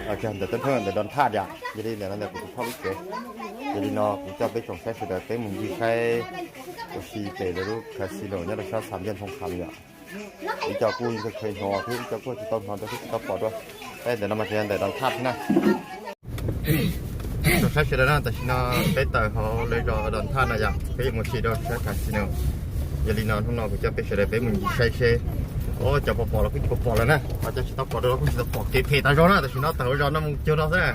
Ntawm teb thoob ntawm Don Thaj yom, yog li ntawm no ntawm kuv tus phauj lub tsev. Yog li no kuv coj peb tsoom saib sawv daws peb mus ncig saib ua si pem lawv lub casino nyob rau sab Xam Ncej Thoo Kham yom. Ib co kuj yeej kheev hnov thiab ib co kuj tsis tau hnov thiab tsis tau pom dua. Peb ntawm no mas tseem yog ntawm Don Thaj thiab na. Tsoom saib sawv daws na, tam sim no peb tawm hauv lawv zos Don Thaj no yom, peb yuav mus sim rau sab casino. Yog li no hnub no kuv coj peb sawv daws peb mus ncig saib seb, o, cov pom pom los kuj tsis pom pom lawm na, ho cov tsis tau pom dua los kuj tsis tau pom kev phem tas zog na. Tam sim no tawm hauv zos no mus cuag no xwb na.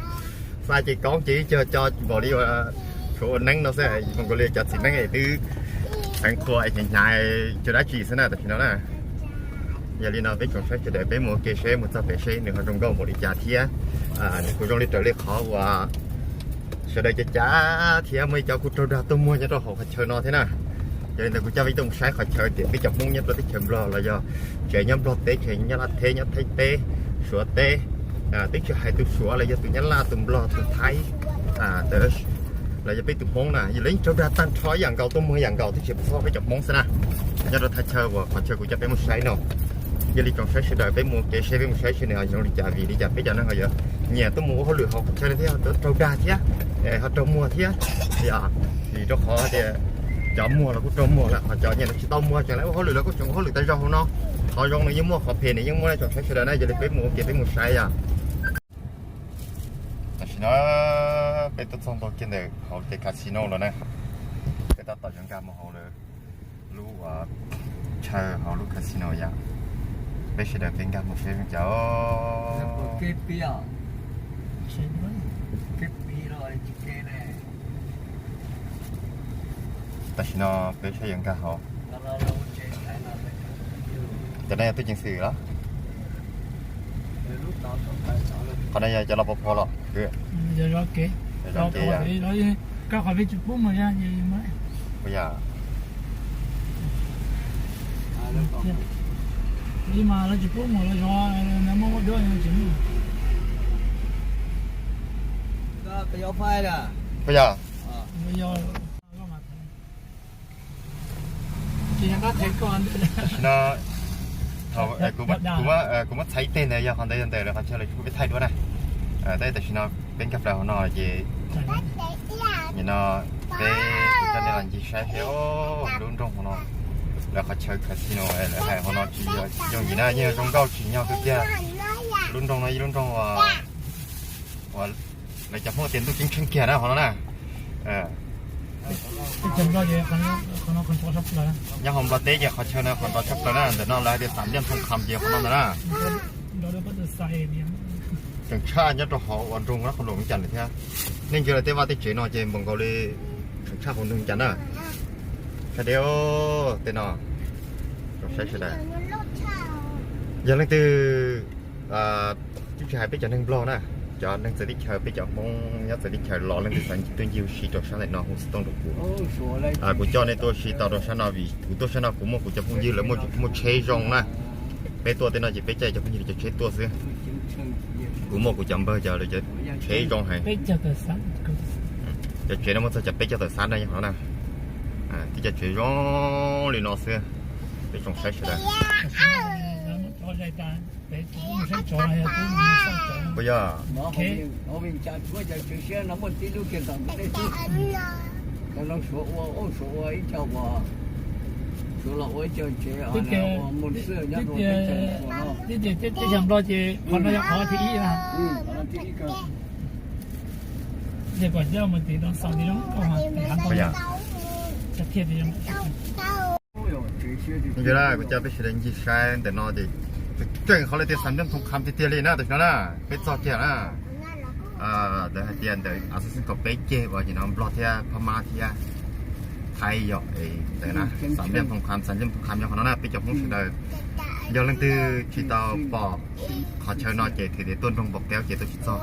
Xa ces koob ces ib co co npaum li uas tshuav ua neeb no xwb, zoo nkaus li cov txiv neeb es twb heev qhua es hnyav hnyav cuag dab tsi xwb na tam sim no na. Yog li no peb tsoom saib sawv daws peb mus ua ke seb mus txog pem seb nws ho zoo nkauj npaum li cas thiab. Nws kuj zoo li raws li qhov uas sawv daws cav cav thiab muaj ib co kuj raug dag tuaj muag nyob rau hauv qhov chaw no thiab na. Yog li ntawd kuv coj peb tuaj mus saib qhov chaw tias peb cov Hmoob nyob rau teb chaws Nplog los yog tseem nyob Nplog teb, tseem nyob Nyab Laj teb, nyob Thaib teb, Suav teb, twb tsis hais tus Suav los yog tus Nyab Laj, tus Nplog, tus Thaib, los yog peb tus Hmoob na, yog lawv yeej raug dag tag nrho ib yam nkaus, tuaj muag ib yam nkaus, twb tsis txhob peb cov Hmoob xwb na. Nyob rau thaj chaw uas qhov chaw kuv coj peb mus saib no. Yog li tsoom saib sawv daws peb mus kev seb peb mus saib seb nws ho zoo li cas, vim li cas peb cov neeg ho yuav nyiam tuaj mus ua hauj lwm hauv qhov chaw no thiab ho raug dag thiab, ho raug muag thiab. Yog vim rau qhov tias cov muag los kuj raug muag lawm, ho cov nyiam tsis tau muag tseem lawv ua hauj lwm los kuj tseem ua hauj lwm tag zog hauv no. Qhov zoo nws yeej muaj, qhov phem nws yeej muaj na tsoom saib sawv daws na. Yog li peb mus ua ke peb mus saib yom. Tam sim no peb tuaj txog ntua kiag ntawm hauv tej casino lawm na. Peb tab tom yuav nkag mus hauv lawv lub uas chaw hauv lub casino yom. Peb sawv daws peb nkag mus seb zoo cas. Tam sim no peb sawv daws nkag hauv. Cov no yog tub ceev xwm los? Qhov no yog cov los pov phom los? Yog, puas yog? Tam sim no kuv muab txhais ib teg ntawd yog qhov ntawd yog ntawm lawv qhov chaw lawv tsis pub peb thaij dua na. Tab tam sim no peb nkag plaws hauv no ces nim no peb kuv coj nej los ncig saib seb lub nroog hauv no, lawv qhov chaw casino lawv hais hauv no tsis yog yooj yim na, yeej zoo nkauj tsim nyog kawg kiag. Lub nroog no ib lub nroog uas lawv cov Hmoob tias ntuj ceeb tsheej kiag na hauv no na. Nyob hauv Nplog teb ces qhov chaw no qhov nrov tshaj plaws na, ntawm no lawv hais tias Xam Ncej Thoo Kham ces qhov no ntag na. Tseem tshaj nyob rau hauv uas nroog Nab Qhoos Loos ib co ntawd thiab. Nej ntsia lawv tej vaj tej tsev no ces npaum nkaus li tseem tshaj hauv nroog ib co na. Tshaj deb tej no. Saib sawv daws, yog leej twg twb tsis hais peb cov neeg Nplog na, cov neeg txawv teb chaws, peb cov Hmoob nyob txawv teb chaws los leej twg xav tuaj ncig ua si rau sab ntawm no hu xov tooj rau kuv. Kuv coj nej tuaj ua si tau rau sab no vim kuv tuaj sab no kuv muaj kuv cov phooj ywg lawv muaj tsheb zoo na. Peb tuaj tej no ces peb caij cov phooj ywg cov tsheb tuaj xwb. Kuv muaj kuv cov npawg cov lawv cov tsheb zoo heev. Cov tsev no muaj txog cov peb caug tawm xab na yog qhov no na. Tib cov tsev zoo li no xwb. Peb tsoom saib sawv daws. Puas yog? Tib ces teb chaws Nplog ces qhov no yog qhov thib ib na. Ces kom coj mus tim no xaus tim zoo, tim hav ntoo, cov thiaj tim zoo. Kuv coj peb sawv daws ncig saib ntawm no ces tseem qhov lawv tias Xam Ncej Thoo Kham tiag tiag li na tam sim no na, peb txog kiag na. Lawv hais tias ntawm a xi xi kaum peb ceg uas nim no Nplog thiab Phab Mab thiab Thaib yom, ntawm na, Xam Ncej Thoo Kham, Xam Ncej Thoo Kham yog qhov no na peb cov Hmoob sawv daws. Yog leej twg tsis tau pom qhov chaw no ces thim tias tuaj nroog Npom Keub ces tuaj tsis txog.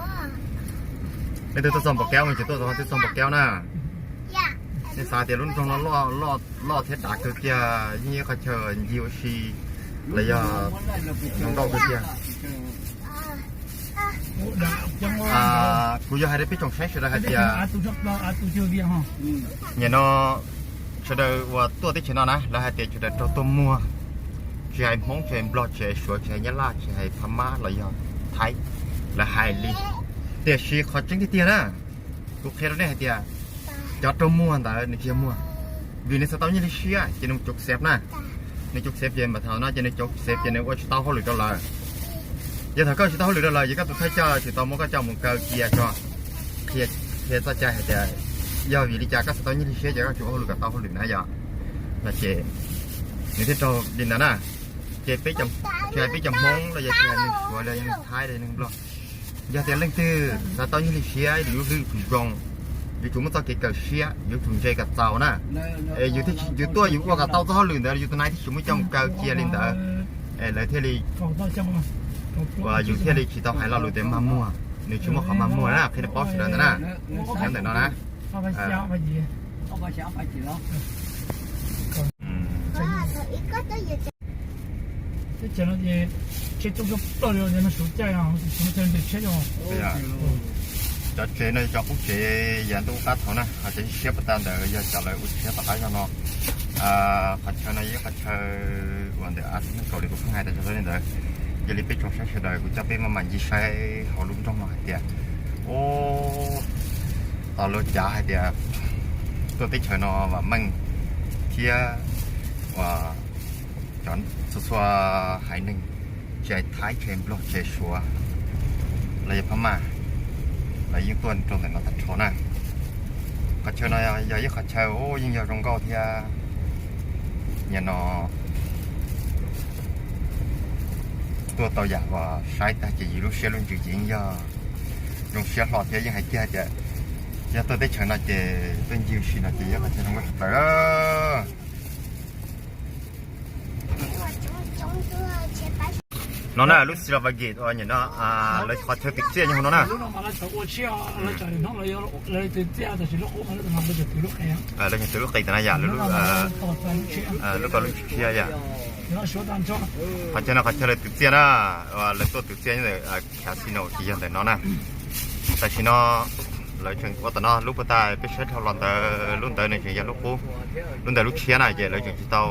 Leej twg tuaj txog Npom Keub no ces tuaj txog, twb txog Npom Keub na. Nej xav tias lub nroog no loj thiab dav kawg kiag, yeej ib qhov chaw ncig ua si los yog zoo nkauj kawg kiag. Kuv yog hais rau peb tsoom saib sawv daws hais tias nim no sawv daws uas tuaj teb chaws no na lawv hais tias sawv daws raug tuaj muag, tsis hais Hmoob, tsis hais Nplog, tsis hais Suav, tsis hais Nyab Laj, tsis hais Phab Mab los yog Thaib, Lawv hais li, tiam sis qhov tseeb tiag tiag na, kuv qhia rau nej hais tias cov raug muag ntawd nws tsis yog muag, vim nws xav tau nyiaj hli siab ces nws mus cuv xev na. Nws cuv xev ces npam thaum no ces nws cuv xev ces nws ua tsis tau hauj lwm rau lawv. Yog thaum koj tsis tau hauj lwm rau lawv ces koj tus thawj coj tsis tau muab koj coj mus kaw cia tso, qhia txoj cai hais tias yog vim li cas koj xav tau nyiaj hli siab ces koj tsuas ua hauj lwm kom tau hauj lwm na yom. No ces nws thiaj raug li ntawd na. Ces peb, tsis hais peb cov Hmoob los yog tsis hais neeg Suav los yog neeg Thaib los yog neeg Nplog, yog tias leej twg xav tau nyiaj hli siab, lub hlwb yuav tsum zoo, yuav tsum muaj txoj kev kawm siab, yuav tsum ntse kom txaus na. Es yus tuaj yus ua kom tau txoj hauj lwm ntawd yus tus nai thiaj tsis muab coj mus kaw cia li ntawd, es lawv thiaj li, yus thiaj li tsis tau hais lo lus tias mag muag, nws tsis muaj qhov mag muag na, qhia rau paub sawv daws ntawd na. Nyob ntawm no na. Cov tsev no yog cov qub tsev yav ntuj qab thaum na, ho cov siab puas tag ntawd yog cov lawv ua siab tom qab zog no. Qhov chaw no yog ib qhov chaw uas ntawm av neeg kaum li kuv pheej hais tas zog li ntawd. Yog li peb tsoom saib sawv daws kuv coj peb maj mam ncig saib hauv lub nroog no hais tias, ub, tau lawv cav hais tias tuaj teb chaws no vam meej thiab uas cov txhua txhua haiv neeg, tsis hais Thaib, tsis hais Nplog, tsis hais Suav, los yog Phab Maj, lawv yeej tuaj rau ntawm no tag nrho na. Qhov chaw no yog ib qhov chaw yeej yog zoo nkauj thiab. Nim no tuaj tau yam uas saib tag ces yus lub siab lub ntsws ces yeej yog zoo siab hlo thiab. Yeej hais kiag tias yog tuaj teb chaws no ces tuaj ncig ua si no ces yog qhov chaw zoo nkauj tshaj plaws. No na lub Silver Gate uas nim no lawv qhov chaw twm txiaj nyob hauv no na. Lawv tseem twv lub qis tam no yom, lub ko lub tshiab yom. Qhov chaw no qhov chaw lawv twv txiaj na, lawv tuaj twv txiaj nyob ntawm casino ces yog ntawm no na. Tam sim no lawv tseem ua tom no lub puag ta peb saib dhau los ntawd, lub ntawd nws tseem yog lub qub, lub ntawm lub tshiab na ces lawv tseem tsis tau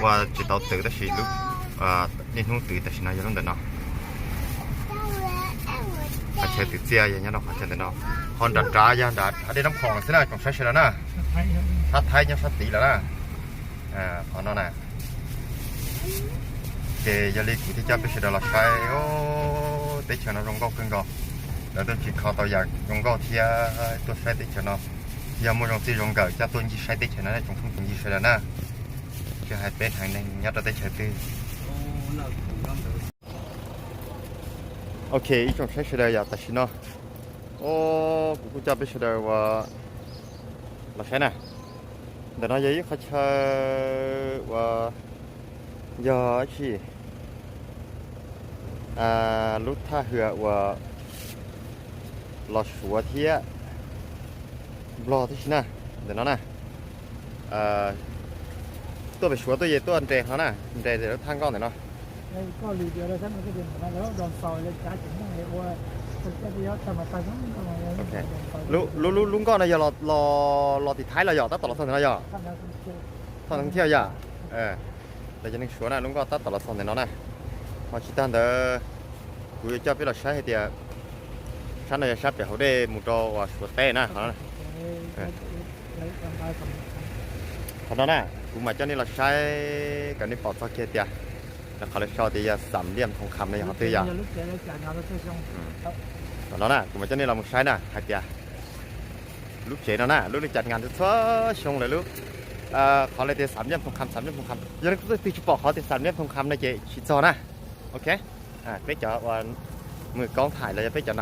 ua, tsis tau twv tab sis niaj hnub twv tam sim no yog lub ntawm no. Qhov chaw twv txiaj yog nyob rau qhov chaw ntawm no, ho nram nrad yog nram hav dej Nab Khoom xwb na tsoom saib sawv daws na. Sab Thaib nyob sab tid lawm na. Qhov no na. Ces yog li kuv thiaj coj peb sawv daws los saib, teb chaws no zoo nkauj kawg nkaus. Lawv tuaj tsis kho tau yam zoo nkauj thiab tuaj saib teb chaws no. Yog muaj zoo txij zoo nkawm coj tuaj ncig saib teb chaws no nej tsoom phooj tsoom ywg sawv daws na. Tsis hais peb haiv neeg nyob rau teb chaws twg. Ok ib tsoom saib sawv daws yom, tam sim no kuv kuj coj peb sawv daws uas los saib na. Ntawm no yog ib qhov chaw uas yog dab tsi, lub thaj hwm uas los Suav thiab Nplog tib si na. Ntawm no na, tuaj pem Suav tuaj ces tuaj nres no na, nres lub thaj nkoj ntawm no. Lub, lub nkoj no yog los tim Thaib los yog tab tom los txog ntawm no yog? Thaib thiab yog. Los cov neeg Suav na, lub nkoj tab tom los txog ntawm no na. Ho tsis tag ntawd kuv yuav coj peb los saib hais tias sab no yog sab pem hauv dej mus rau uas Suav teb na. Qhov no na, kuv mam coj nej los saib kom nej pom txog kiag tias lawv qhov lawv sau tias yog Xam Liam Thoo Kham no yog qhov twg yom. Qhov no na kuv mam coj nej los mus saib na hais tias lub tsev no na lub lub cas nkas txhua xyoo lawv lub, qhov lawv tias Xam Liam Thoo Kham, Xam Liam Thoo Kham, yog leej twg tsis pom qhov tias Xam Liam Thoo Kham no ces tsis txog na. Ok, peb cov uas mws koob thaim los yog peb cov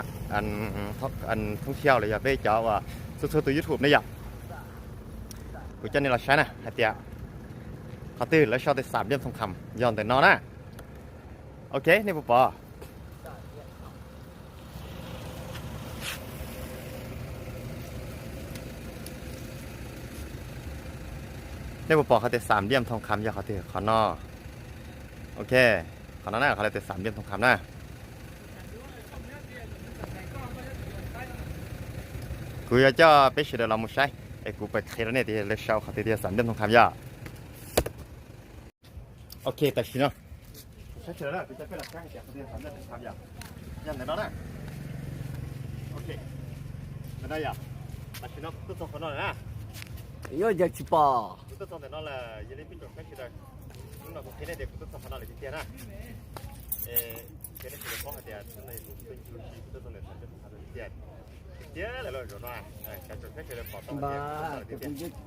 thoob thiau los yog peb cov uas txhua txhua tus YouTube ne yom. Kuv coj nej los saib na hais tias qhov twg lawv sau tias Xam Liam Thoo Kham yog ntawm no na. Ok nej puas pom? Nej puas pom qhov tias Xam Liam Thoo Kham yog qhov twg? Qhov no. Ok, qhov no na qhov lawv tias Xam Liam Thoo Kham na. Kuv yuav coj peb sawv daws los mus saib es kuv pab qhia rau nej tias lawv sau qhov twg tias Xam Liam Thoo Kham yom. Ok tam sim no kuv coj peb los saib hais tias qhov twg Xam Liam Thoo Kham yom. Yog ntawm no na. Ok. Ntawm no yom. Tam sim no kuv tuaj txog qhov no lawm na. Yuav yog tsis pom. Kuv tuaj txog ntawm no lawm, yog li peb tsoom saib sawv daws, hnub no kuv qhia nej tias kuv tuaj txog qhov no lawm tiag tiag na. Es qhia nej sawv daws paub hais tias hnub no yog hnub kuv tuaj ncig ua si, kuv tuaj txog ntawm Xam Dej Phoos Kham lawm tiag tiag. Tiag tiag lawm los zaum no, cov tsoom saib sawv daws pom tau tias kuv tuaj txog lawm tiag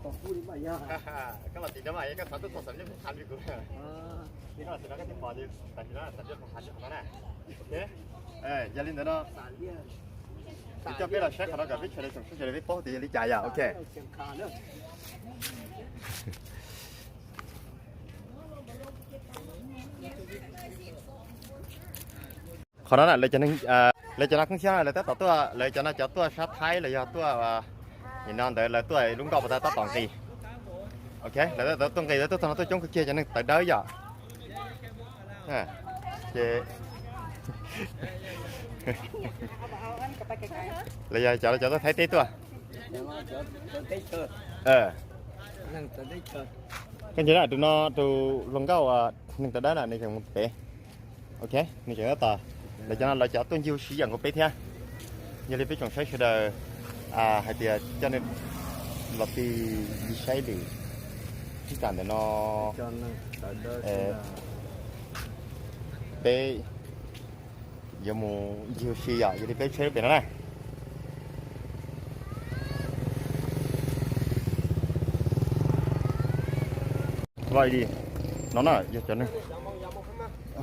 tiag. Koj los tim no mas yog koj xav tuaj txog Xam Dej Phoos Kham li kuv. Koj los tim no koj thiaj pom tias tam sim no Xam Dej Phoos Kham nyob qhov no na. Ok. Yog li ntawd no, kuv coj peb los saib qhov no kom peb sawv daws tsoom saib sawv daws peb paub tias yog li cas yom. Ok. Qhov no na, lawv cov neeg, lawv cov no kheej xyab lawv tab tom tuaj, lawv cov no cov tuaj sab Thaib los yog tuaj nim no ntawd lawv tuaj lub nkoj pas tab tom nqis. Ok, lawv tuaj nqis, lawv tuaj txog no tuaj coob kawg kiag cov neeg tawv dawb yom. Ces lawv yog cov, cov tuaj Thaib teb tuaj. Koj nrhiav tus no, tus hluas nkauj neeg tawv dawb na, nws tseem mus pem. Ok, nws tseem tab tom, lawv cov no lawv cov tuaj ncig ua si yam nkaus peb thiab. Yog li peb tsoom saib sawv daws hais tias coj nej los tig ncig saib lwm tib kam ntawm no, peb yuav mus ncig ua si yom, yog li peb tsheb lub pem no na. Vaj di no na, yog cov neeg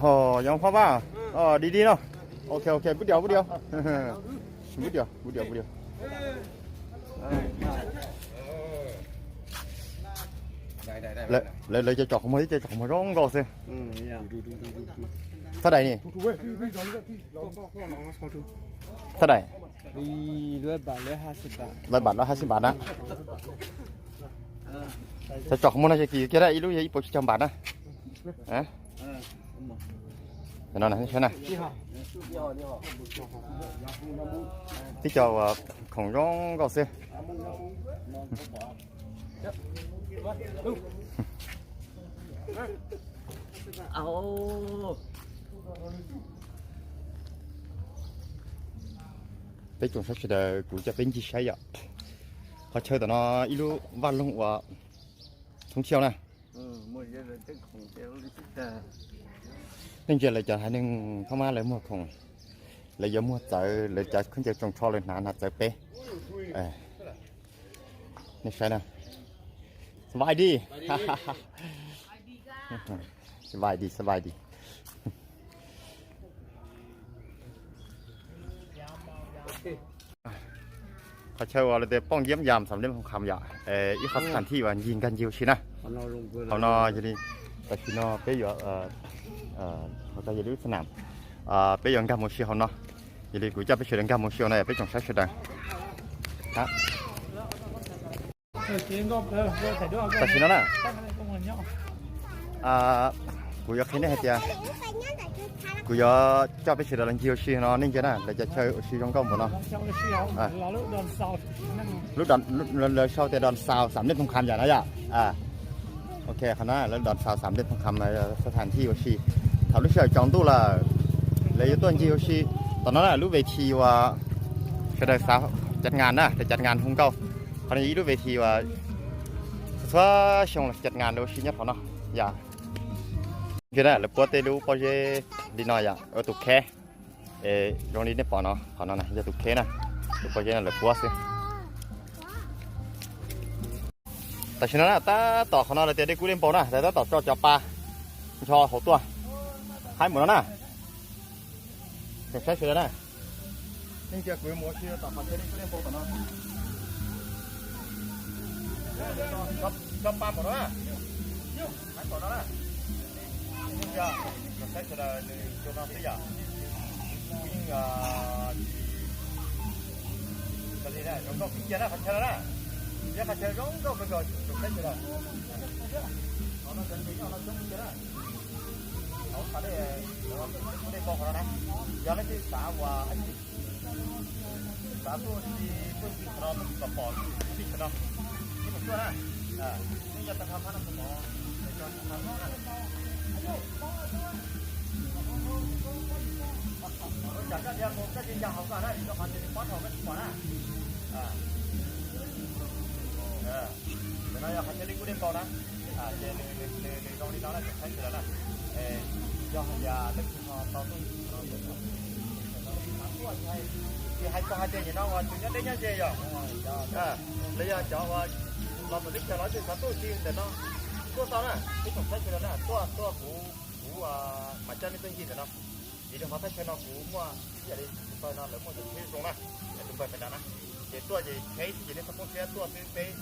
ho yog phab vaj di di no. Ok ok, pub diav pub diav, pub diav pub diav. Lawv cov tsom qhov muag, cov tsom qhov muag zoo nkauj xwb. Thaj dais ni, thaj dais, lawv npam lawv hab sib npam na. Cov tsom qhov muag no ces kim kiag ib lub yog ib puas tsib caug npam na. Saib na, tib co uas khoom zoo nkauj xwb. Peb tsoom saib sawv daws, kuv coj peb ncig saib yom. Qhov chaw tom no ib lub vaj loog uas thoob thiauj na. Nej ntsia lawv cov haiv neeg Phab Mab lawv muag khoom, lawv yuav muag txawv, lawv cov khaub ncaws tsoos tsho lawv hnav hnav txawv peb. Nej saib na. Sbais di. Sbais di, sbais di. Qhov chaw uas lawv tias Pooj Yiem Yam Xam Dej Phoos Kham yom, ib qhov thaam thij uas ncig nkag ncig ua si na. Hauv no yog li, tam sim no peb yuav, yog li lub xab nam, peb yuav nkag mus si hauv no. Yog li kuv coj peb sawv daws nkag mus si hauv no, peb tsoom saib sawv daws. Tam sim no na, kuv yuav qhia nej hais tias kuv yuav coj peb sawv daws los ncig ua si no, nej ntsia na, lawv cov chaw ua si zoo nkauj npaum no. Lub, lawv sau tias Đòn Sào Xam Dej Phoos Kham yom no yom. Ok, qhov no lawv Đòn Sào Xam Dej Phoos Kham, xab thaam thij ua si. Thaum lub sij hawm tsaus ntuj lawm, lawv yuav tuaj ncig ua si. Tom no na lub ves thi uas sawv daws xav cov nas na, cov nas zoo nkauj. Qhov no yog ib lub ves thi uas txhua xyoo los cov nas lawv ua si nyob qhov no yom. Lawv puab tej lub pob zeb li no yom, ua tus kheb. Zoo li nej pom no, qhov no yog tus kheb na, tus pob zeb no lawv puab xwb. Tam sim no na, tab tom qhov no lawv tias dej kub dej npau na, lawv tab tom tso cov pa ncho hauv tuaj. Haib npaum no na. Tsoom saib sawv daws na, nej ntsia kuv yuav mus ua si tom qhov chaw dej kub dej npau tom no. Tso pa npaum no na. Haib npaum no na. Tsoom saib sawv daws, nws zoo no xwb yom. Kuv yeej zoo nkauj kawg kiag na qhov chaw no na. Yog qhov chaw zoo nkauj kawg nkaus tsoom saib sawv daws. Qhov no cov ntses nyob no coob kawg kiag na. Thaum ub pas dej, dej npau qhov no na. Yog leej twg xav uas xav tuaj ua si, tuaj ncig qhov no tuaj kom pom tij qhov no, ib mus tuaj na. Nej yog tag nrho phab no tus mov, nej tso tag nrho na. Ua cas koj thiaj mus koj tsis nkag hauv koj na, vim rau qhov tias nws pob rau koj tsis pom na. Ntawm no yog qhov chaw li kuj dej npau na, ces nws zoo li no na, tsoom saib sawv daws na. Yog hais tias leej twg ho tau tuaj no, tsis hais txog hais tias nim no uas tus nyob deb nyob ze yog, los yog cov uas los tom teb chaws los xyov tuaj tsis ntawm no, tuaj tau na, peb tsoom saib sawv daws na, tuaj tuaj kuv, kuv mam coj nej tuaj ncig ntawm no. Vim rau qhov thaj chaw no kuv muaj ib yam li tus npawg no lawv muaj cov tsheb zoo na, tus npawg pem nrad na, ces tuaj ces tsheb ces nej txhob poob siab, tuaj xwb peb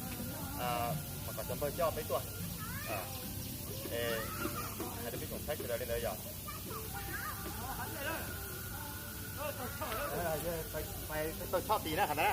mam kom cov npawg coj peb tuaj. Hais rau peb tsoom saib sawv daws li ntawd yog, tau choj tim na qhov ntawd na.